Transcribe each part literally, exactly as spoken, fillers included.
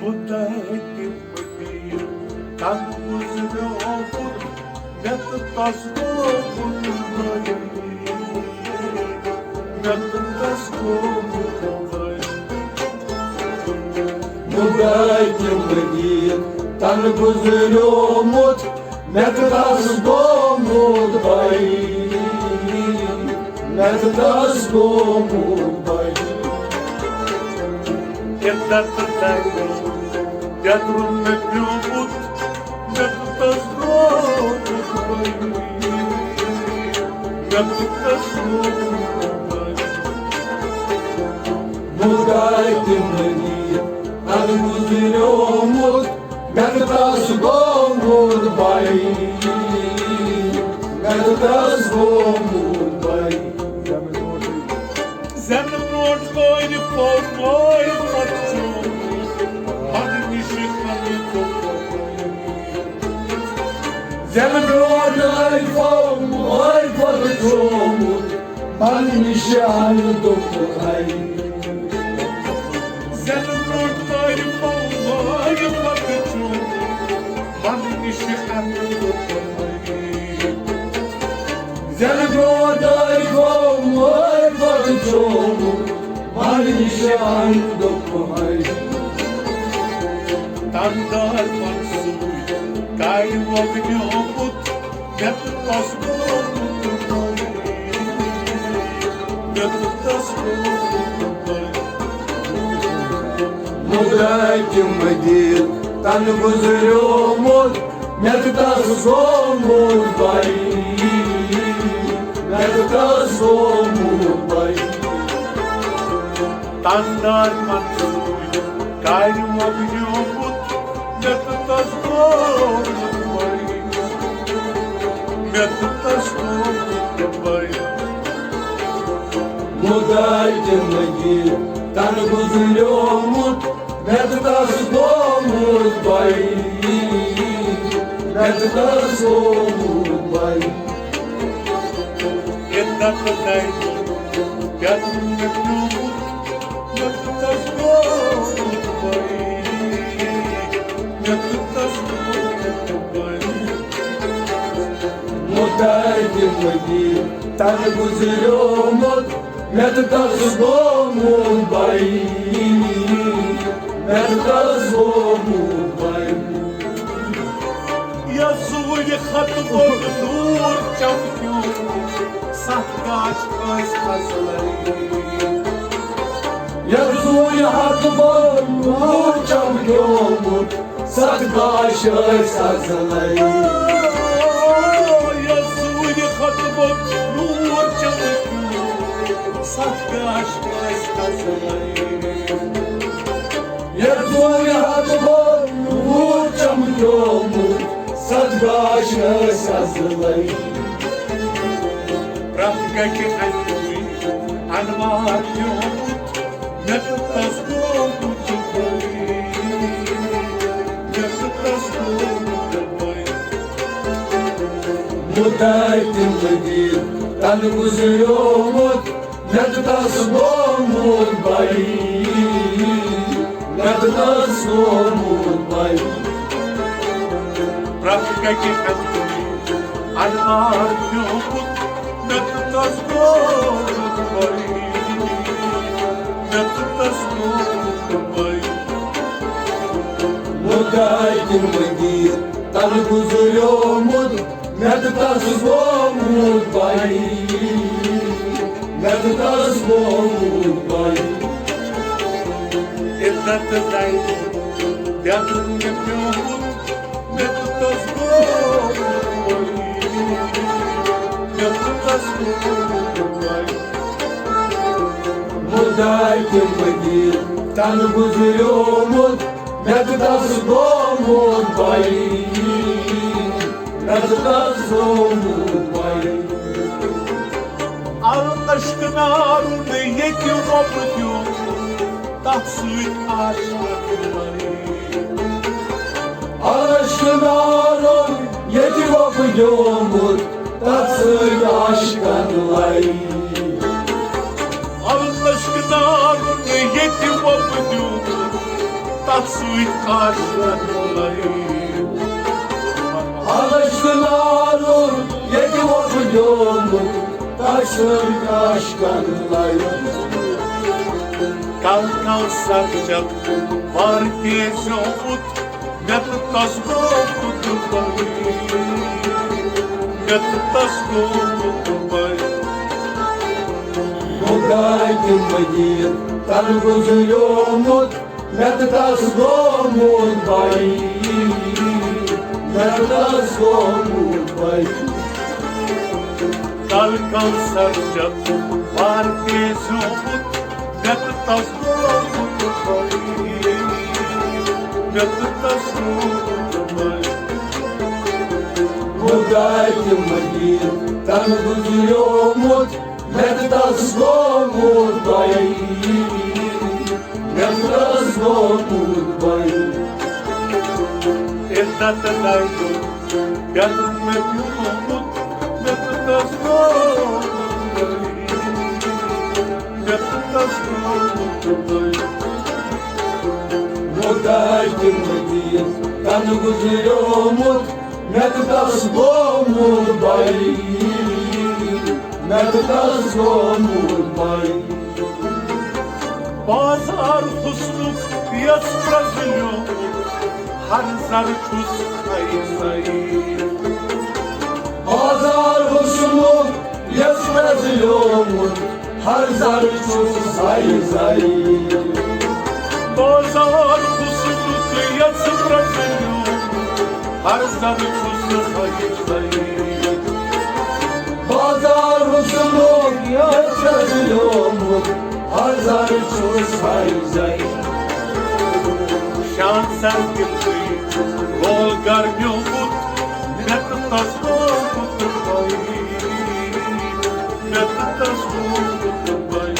خۄداے تہِ مٔنی تَنہٕ گُزریومُت، مےٚ تہٕ تَس گوٚمُت بٔلۍ۔ مےٚ تہٕ تَس گوٚمُت بٔلۍ۔ خۄداے تہِ مٔنی تَنہٕ گُزریومُت، مےٚ تہٕ تَس گوٚمُت بٔلۍ۔ مےٚ تہٕ تَس گوٚمُت بٔلۍ۔ عِزت تہٕ درجہٕ بیترِ مےٚ پیوٚمُت، مےٚ تہٕ تَس گوٚمُت بٔلۍ۔ مےٚ تہٕ تَس گوٚمُت بٔلۍ۔ خۄداے تہِ مٔنی تَنہٕ گُزریومُت، مےٚ تہٕ تَس گوٚمُت بٔلۍ۔ مےٚ تہٕ تَس گوٚمُت بٔلۍ۔ زینہٕ برونٛٹھ کورِ پھوٚل مٲرِتھ پتہٕ چھُ پننہِ نِشہِ پننہِ دۄہ۔ زینہٕ برونٛٹھ کورِ پھوٚل مٲرِتھ پتہٕ چھُ پننہِ نِشہِ پننہِ دۄہ۔ زینہٕ برونٛٹھ کورِ پھوٚل مٲرِتھ پتہٕ چھُ پننہِ نِشہِ پننہِ دۄہ۔ زینہٕ برونٛٹھ دٲرۍ گوٚو مٲرۍ پتہٕ چھوٚمُت، مَرنہِ شان دوٚپمَے۔ تَنہٕ دار منصوٗر کَرِ وۄپنیومُت، مےٚ تہٕ تَس گوٚمُت بٔلۍ۔ مےٚ تہٕ تَس گوٚمُت بٔلۍ۔ خۄداے تہِ مٔنی تَنہٕ گُزریومُت، مےٚ تہٕ تَس گوٚمُت بٔلۍ۔ مےٚ تہٕ تَس گوٚمُت بٔلۍ۔ تَنہٕ دار منصوٗر کَرِ وۄپنیومُت، مےٚ تہٕ تَس گوٚمُت بٔلۍ۔ مےٚ تہٕ تَس گوٚمُت بٔلۍ۔ خۄداے تہِ مٔنی تَنہٕ گُزریومُت، مےٚ تہٕ تَس گوٚمُت بٔلۍ۔ مےٚ تہٕ تَس گوٚمُت بٔلۍ۔ عِزت تہٕ درجہٕ بیترِ مےٚ پیوٚمُت، مےٚ تہٕ تَس گوٚمُت بٔلۍ۔ مےٚ تہٕ تَس گوٚمُت بٔلۍ۔ خۄداے تہِ مٔنی تَنہٕ گُزریومُت، مےٚ تہٕ تَس گوٚمُت بٔلۍ۔ مےٚ تہٕ تَس گوٚمُت بٔلۍ۔ یَتھ زوٗرِ ہَتہٕ بوٚڑ نوٗر چمکیومُت، سَتھ گاش ٲسۍ اَزلَے۔ یَتھ زوٗرِ ہَتہٕ بوٚڑ نوٗر چمکیومُت، سَتھ گاش ٲسۍ اَزلَے۔ یَتھ زوٗرِ ہَتہٕ بوٚڑ نوٗر چمکیومُت، سَتھ گاش ٲسۍ اَزلَے۔ یَتھ زوٗرِ ہَتہٕ بوٚڑ نوٗر چمکیومُت، سَتھ گاش ٲسۍ اَزلَے۔ پرٛٮ۪تھ گَٹہِ اَنہِ اَنوار پیوٚمُت، مےٚ تہٕ تَس گوٚمُت بٔلۍ۔ مےٚ تہٕ تَس گوٚمُت بٔلۍ۔ خۄداے تہِ مٔنی تَنہٕ گُزریومُت، مےٚ تہٕ تَس گوٚمُت بٔلۍ۔ مےٚ تہٕ تَس گوٚمُت بٔلۍ۔ پرٛٮ۪تھ گَٹہِ اَنہِ اَنوار پیوٚمُت، مےٚ تہٕ تَس گوٚمُت بٔلۍ۔ مےٚ تہٕ تَس گوٚمُت بٔلۍ۔ خۄداے تہِ مٔنی تَنہٕ گُزریومُت، مےٚ تہٕ تَس گوٚمُت بٔلۍ۔ مےٚ تہٕ تَس گوٚمُت بٔلۍ۔ عِزت تہٕ درجہٕ بیترِ مےٚ پیوٚمُت، مےٚ تہٕ تَس گوٚمُت بٔلۍ۔ مےٚ تہٕ تَس گوٚمُت بٔلۍ۔ خۄداے تہِ مٔنی تَنہٕ گُزریومُت، مےٚ تہٕ تَس گوٚمُت بٔلۍ۔ مےٚ تہٕ تَس گوٚمُت بٔلۍ۔ اَلہٕ لَشکہٕ نارُن ییٚتہِ وۄپدیومُت، تَتھ سۭتۍ عاشقَن لَے۔ اَلہٕ لَشکہٕ نارُن ییٚتہِ وۄپدیومُت، تَتھ سۭتۍ عاشقَن لَے۔ اَلہٕ لَشکہٕ نارُن ییٚتہِ وۄپدیومُت، سۭتۍ کاشرن لٲگۍ۔ حالس چھُ نارُن ییٚتہِ وۄپدیومُت، کاشرن کاشکن لٲگۍ۔ کل کل سر چپ وار تیز زیومُت، مےٚ تہٕ تس گوٚو کُتبے۔ مےٚ تہٕ تس گوٚو کُتبے۔ خداے تہِ مدیٖر تن گُزریومُت، مےٚ تہٕ تس گوٚمُت بے۔ مےٚ تہٕ تس گوٚمُت بے۔ کل کل سر چپ وار تیز زیومُت، مےٚ تہٕ تس گوٚمُت بے۔ مےٚ تہٕ تس گوٚمُت بے۔ خداے تہِ مدیٖر تن گُزریومُت، مےٚ تہٕ تس گوٚمُت بے۔ مےٚ تہٕ تس گوٚمُت بے۔ عزت لگُن، پیوٚن مےٚ پیوٚمُت، مےٚ تہٕ تس گوٚمُت بے۔ مےٚ تہٕ تس گوٚمُت بے۔ خداے تہِ مدیٖر تن گُزریومُت، مےٚ تہٕ تس گوٚمُت بے۔ مےٚ تہٕ تس گوٚمُت بے۔ بازار حسنُک یس پرٛزلیومُت، ہر زر چھُس سَے سَے۔ بازار حسنُک یس پرٛزلیومُت، ہر زر چھُس سَے سَے۔ بازار حسنُک یس پرٛزلیومُت، ہر زر چھُس سَے سَے۔ بازار حسنُک یس پرٛزلیومُت، ہر زر چھُس سَے سَے۔ شان سر دِلٕے لول گرمیومُت، مےٚ تہٕ تس گوٚمُت بے۔ مےٚ تہٕ تس گوٚمُت بے۔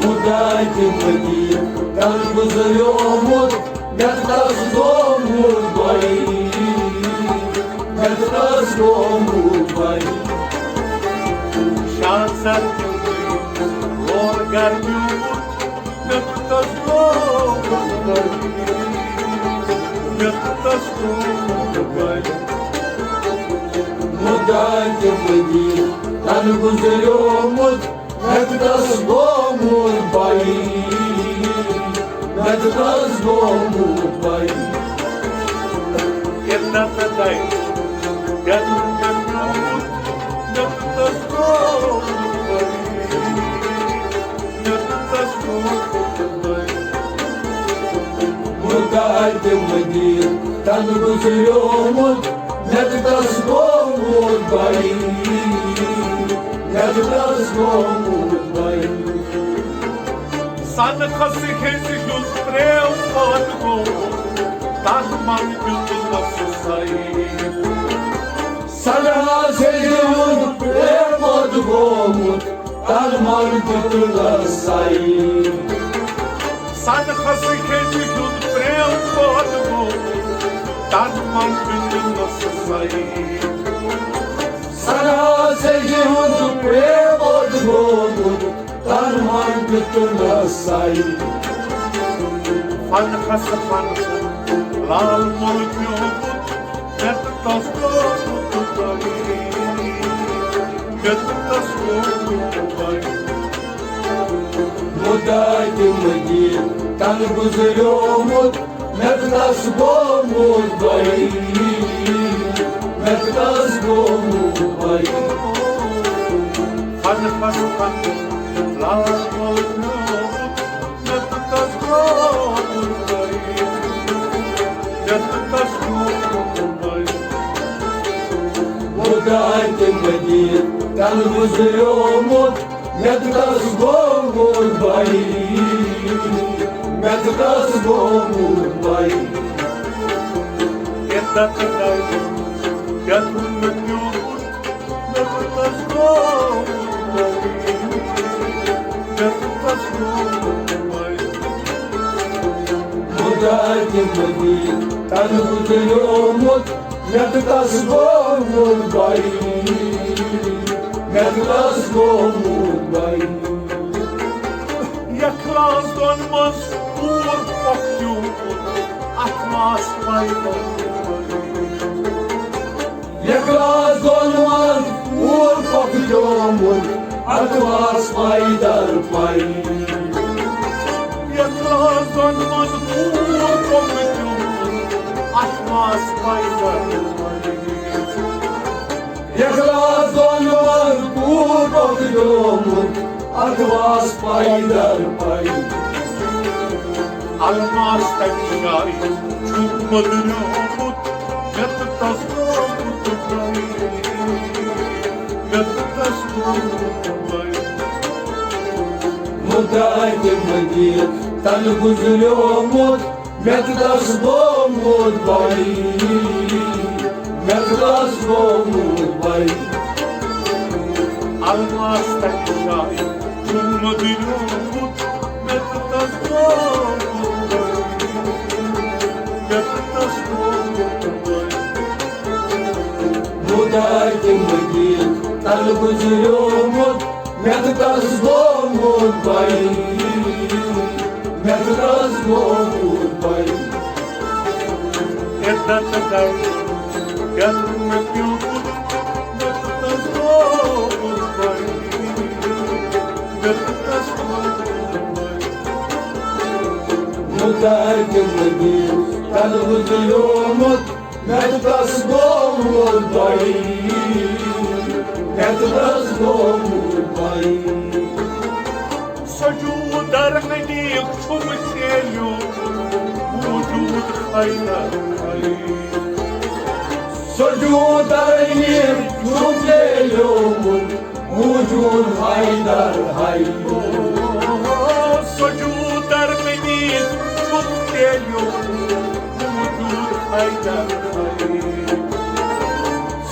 خداے تہِ مدیٖر تن گُزریومُت، مےٚ تہٕ تس گوٚمُت بے۔ مےٚ تہٕ تس گوٚمُت بے۔ شان سر دِلٕے لول گرمیومُت، مےٚ تہٕ تس گوٚمُت بے۔ مےٚ تہٕ تس گوٚمُت بے۔ خداے تہِ مدیٖر تن گُزریومُت، مےٚ تہٕ تس گوٚمُت بے۔ مےٚ تہٕ تس گوٚمُت بے۔ عزت لگُن، پیوٚن مےٚ پیوٚمُت، مےٚ تہٕ تس گوٚمُت بے۔ مےٚ تہٕ تس گوٚمُت بے۔ خداے تہِ مدیٖر تن گُزریومُت، مےٚ تہٕ تس گوٚمُت بے۔ مےٚ تہٕ تس گوٚمُت بے۔ سنہٕ خسہٕ کھیٚژِ ہیوٚت پرٛیم پٲدٕ گوٚمُت، تن من دیُتنس سَے۔ سنہٕ خسہٕ کھیٚژِ ہیوٚت پرٛیم پٲدٕ گوٚمُت، تن من دیُتنس سَے۔ سنہٕ خسہٕ کھیٚژِ ہیوٚت پرٛیم پٲدٕ گوٚمُت، تن من دیُتنس سَے۔ سنہٕ خسہٕ کھیٚژِ ہیوٚت پرٛیم پٲدٕ گوٚمُت، تن من دیُتنس سَے۔ فن خسہٕ فن لال مول پیوٚمُت، مےٚ تہٕ تس گوٚمُت بے۔ مےٚ تہٕ تس گوٚمُت بے۔ خداے تہِ مدیٖر تن گُزریومُت، مےٚ تہٕ تس گوٚمُت بے۔ مےٚ تہٕ تس گوٚمُت بے۔ فن خسہٕ فن لال مول پیوٚمُت، مےٚ تہٕ تس گوٚمُت بے۔ مےٚ تہٕ تس گوٚمُت بے۔ خداے تہِ مدیٖر تن گُزریومُت، مےٚ تہٕ تس گوٚمُت بے۔ مےٚ تہٕ تس گوٚمُت بے۔ عزت لگُن، پیوٚن مےٚ پیوٚمُت، مےٚ تہٕ تس گوٚمُت بے۔ مےٚ تہٕ تس گوٚمُت بے۔ خداے تہِ مدیٖر تن گُزریومُت، مےٚ تہٕ تس گوٚمُت بے۔ مےٚ تہٕ تس گوٚمُت بے۔ یتھ رازدن منٛز پوٗر پۄختیومُت، اَتھ واس پایدل۔ یکراز دۄن منٛز پوٗر پۄختیومُت، اَتھ واس پایدل پاے۔ یکراز دۄن منٛز پوٗر پۄختیومُت، اَتھ واس پایدل پاے۔ اخلاص دۄن منٛز پوٗر پۄختیومُت، اخلاص پایدل پاے۔ الماس تمہِ جایہِ چھُ مٔدریومُت، مےٚ تہٕ تس گوٚمُت بَے، مےٚ تہٕ تس گوٚمُت بَے۔ مُدعا تہِ مٔدیٖر تَل گُزریومُت، مےٚ تہٕ تس گوٚمُت بَے، مےٚ تہٕ تس گوٚمُت بَے۔ الماس تمہِ جایہِ چھُ مٔدریومُت، مےٚ تہٕ تس گوٚمُت بَے، مےٚ تہٕ تس گوٚمُت بَے۔ مُدعا تہِ مٔدیٖر تَل گُزریومُت، مےٚ تہٕ تس گوٚمُت بَے، مےٚ تہٕ تس گوٚمُت بَے۔ عدت گٔے یَتھ مےٚ پیوٚمُت، مےٚ تہٕ تس گوٚمُت بَے، مےٚ تہٕ تس گوٚمُت بَے۔ مُدعا تہِ مٔدیٖر تَل گُزریومُت، مےٚ تہٕ تس گوٚمُت بَے، مےٚ تہٕ تس گوٚمُت بَے۔ سجود در حنیف چھُم تیلیومُت، موجود حیدر حی۔ سجود در حنیف چھُم تیلیومُت، موجود حیدر حی۔ سجود در حنیف چھُم تیلیومُت، موجود حیدر حی۔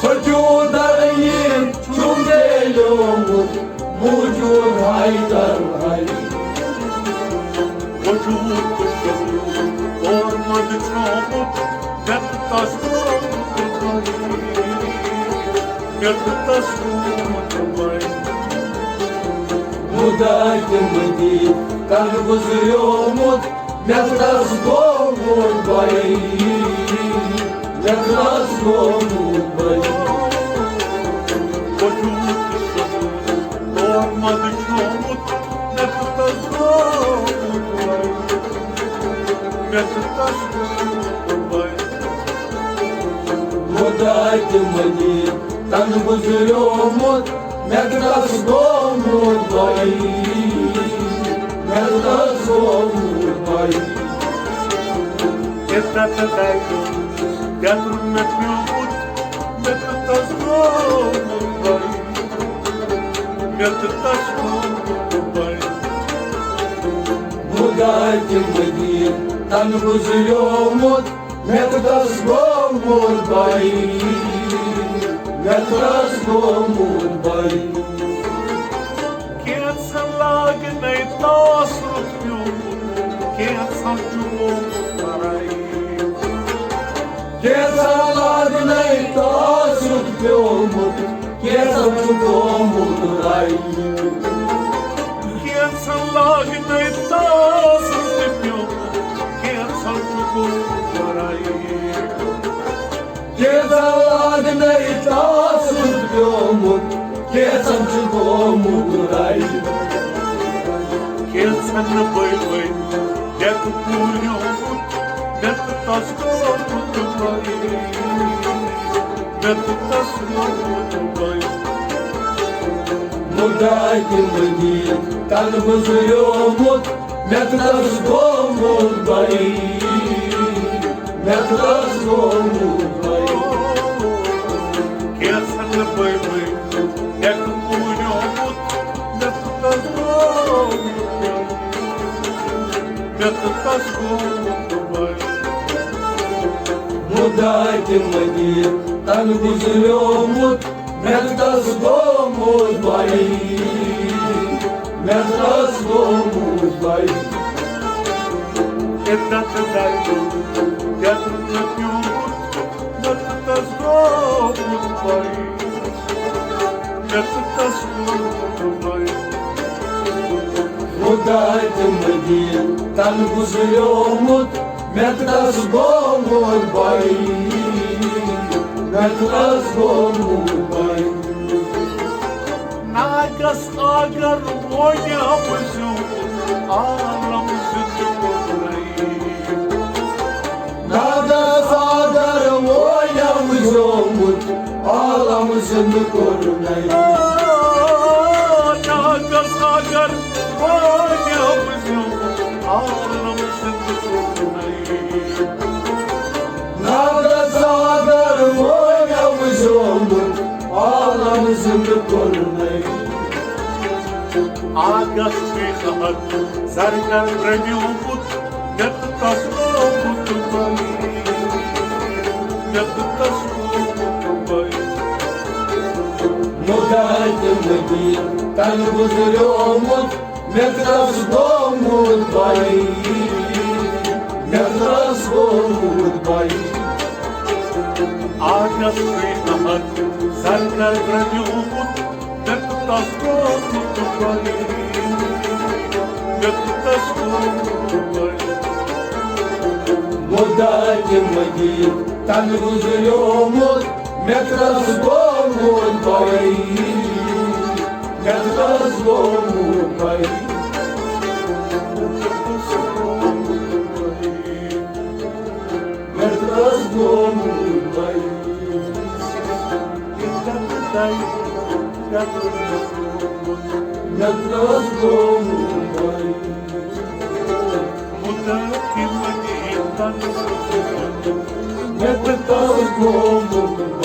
سجود در حنیف چھُم تیلیومُت، موجود حیدر حی۔ وجود تہٕ شہود اورمنٛد چھومُت، مےٚ تہٕ تس گوٚمُت بَے، مےٚ تہٕ تس گوٚمُت بَے۔ مُدعا تہِ مٔدیٖر تَل گُزریومُت، مےٚ تہٕ تس گوٚمُت بَے، مےٚ تہٕ تس گوٚمُت بَے۔ وجود تہٕ شہود اورمنٛد چھومُت، مےٚ تہٕ تس گوٚمُت بَے، مےٚ تہٕ تس گوٚمُت بَے۔ مُدعا تہِ مٔدیٖر تَل گُزریومُت، مےٚ تہٕ تس گوٚمُت بَے، مےٚ تہٕ تس گوٚمُت بَے۔ عزت دَرِ یَتھ مےٚ پیوٚمُت، مےٚ تہٕ تس گوٚمُت بَے، مےٚ تہٕ تس گوٚمُت بَے۔ مُدعا تہِ مٔدیٖر تَل گُزریومُت، مےٚ تہٕ تس گوٚمُت بَے، مےٚ تہٕ تس گوٚمُت بَے۔ کینٛژھن لاگہِ نَے تاس رُت پیوٚمُت، کینٛژھن چھُ گوٚمُت بَے۔ کینٛژھن لاگہِ نَے تاس رُت پیوٚمُت، کینٛژھن چھُ گوٚمُت بَے۔ کینٛژھن لاگہِ نَے تاس رُت پیوٚمُت، کینٛژھن چھُ گوٚمُت بَے۔ کینٛژھن لاگہِ نَے تاس رُت پیوٚمُت، کینٛژھن چھُ گوٚمُت بَے۔ کینٛژھن نہٕ بٔلۍ بٔلۍ ڈٮ۪کہٕ پوٗریومُت، مےٚ تہٕ تس گوٚمُت بَے، مےٚ تہٕ تس گوٚمُت بَے۔ مُدعا تہِ مٔدیٖر تَل گُزریومُت، مےٚ تہٕ تس گوٚمُت بَے، مےٚ تہٕ تس گوٚمُت بَے۔ کینٛژھن نہٕ بٔلۍ بٔلۍ ڈٮ۪کہٕ پوٗریومُت، مےٚ تہٕ تس گوٚمُت بَے، مےٚ تہٕ تس گوٚمُت بَے۔ مُدعا تہِ مٔدیٖر تَل گُزریومُت، مےٚ تہٕ تس گوٚمُت بَے، مےٚ تہٕ تس گوٚمُت بَے۔ عزت دَرِ یَتھ مےٚ پیوٚمُت، مےٚ تہٕ تس گوٚمُت بَے، مےٚ تہٕ تس گوٚمُت بَے۔ تِم دِن تن گُزریومُت، مےٚ تہٕ تس گوٚمُت بَے، مےٚ تہٕ تس گوٚمُت بَے۔ ناگس اگر وۄنۍ وٕچھِو عالم زِندٕ کوٚرنَے۔ ناگس اگر وۄنۍ وٕچھِومُت عالم زِندٕ کوٚرنَے۔ ناگس اگر وۄنۍ وٕچھِومُت عالم زِندٕ کوٚرنَے۔ ناگس اگر وۄنۍ وٕچھِومُت عالم زِندٕ کوٚرنَے۔ آگس چھُے زہر زرگر رٔنیومُت، مےٚ تہٕ تس گوٚمُت بَے، مےٚ تہٕ تس گوٚمُت بَے۔ مُدعا تہِ مدیٖر تن گُزریومُت، مےٚ تہٕ تس گوٚمُت بَے، مےٚ تہٕ تس گوٚمُت بَے۔ آگس چھُے زہر زرگر رٔنیومُت، مےٚ تہٕ تس گوٚمُت بَے، مےٚ تہٕ تس گوٚمُت بَے۔ مُدعا تہِ مدیٖر تن گُزریومُت، مےٚ تہٕ تس گوٚمُت بَے، مےٚ تہٕ تس گوٚمُت بَے۔ مےٚ تہٕ تس گوٚمُت بَے۔ مےٚ تہٕ تس گوٚمُت بَے۔ مےٚ تہٕ تس گوٚمُت